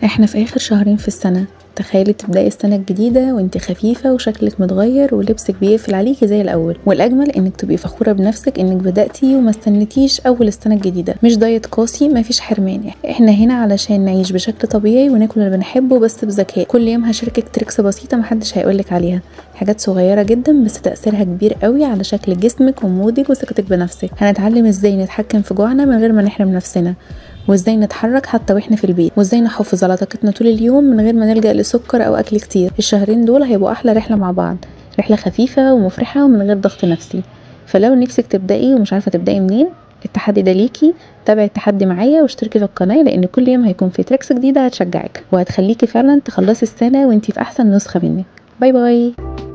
احنا في اخر شهرين في السنة. تخيلي تبدأي السنة الجديدة وانت خفيفة وشكلك متغير ولبسك بيقفل عليكي زي الأول، والأجمل انك تبقي فخورة بنفسك انك بدأتي وما استنيتيش أول السنة الجديدة. مش diet قاسي، مفيش حرمان، احنا هنا علشان نعيش بشكل طبيعي وناكل اللي بنحبه بس بذكاء. كل يوم هشاركك tricks بسيطة محدش هيقولك عليها، حاجات صغيرة جدا بس تأثيرها كبير قوي على شكل جسمك و mood ك وثقتك بنفسك. هنتعلم ازاي نتحكم في جوعنا من غير ما نحرم نفسنا، وازاي نتحرك حتى واحنا في البيت، وازاي نحافظ على طاقتنا طول اليوم من غير ما نلجأ لسكر او اكل كتير. الشهرين دول هيبقوا احلى رحلة مع بعض، رحلة خفيفة ومفرحة ومن غير ضغط نفسي. فلو نفسك تبدأي ومش عارفة تبدأي منين، التحدي ده ليكي. تابعي التحدي معايا واشتركي في القناة، لان كل يوم هيكون في tricks جديدة هتشجعك وهتخليكي فعلا تخلصي السنة وانتي في احسن نسخة منك. bye bye.